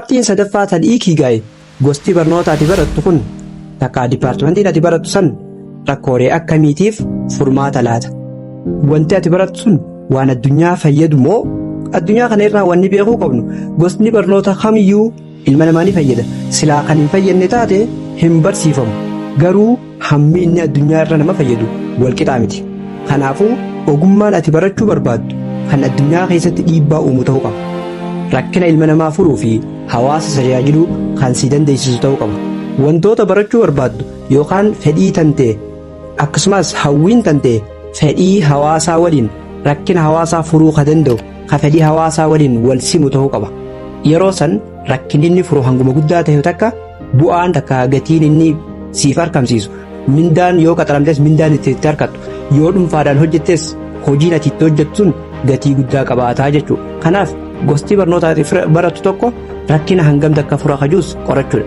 Qabxiin sadaffaa tan ikigai gosti barnoota ati barattu kun takkaa dipaartimentiin ati barattu san rakkoolee akkamiitiif furmaata laata? Wanti ati barattu sun waan addunyaa fayyadu moo addunyaa kana irraa wanni beekuu qabnu gosni barnoota kamiyyuu ilma namaa ni fayyada. Silaa kan hin fayyadne taate hin barsiifamu. Garuu hammi inni addunyaa irra nama fayyadu walqixaa miti. Kanaafuu ogummaan ati barachuu barbaaddu kan addunyaa keessatti dhiibbaa uumu ta'uu qaba. Rakkina ilma namaa furuu fi hawaasa tajaajiluu kan si dandeessisu ta'uu qaba. Wantoota barachuu barbaaddu yookaan fedhii tantee akkasumas hawwiin tantee fedhii hawaasaa waliin rakkina hawaasaa furuu ka danda'u ka fedhii hawaasaa waliin wal simu ta'uu qaba. Yeroo san rakkinni inni furu hanguma guddaa ta'e takka bu'aan takka gatiin inni siif argamsiisu mindaan yoo qaxaramtes mindaan itti argattu yoo dhuunfaadhaan hojjettes hojiin ati itti hojjettu sun gatii guddaa qabaataa jechuudha. Kanaaf gosti barnoota ati barattu tokko rakkina hangam takka fura kajuus qorachuudha.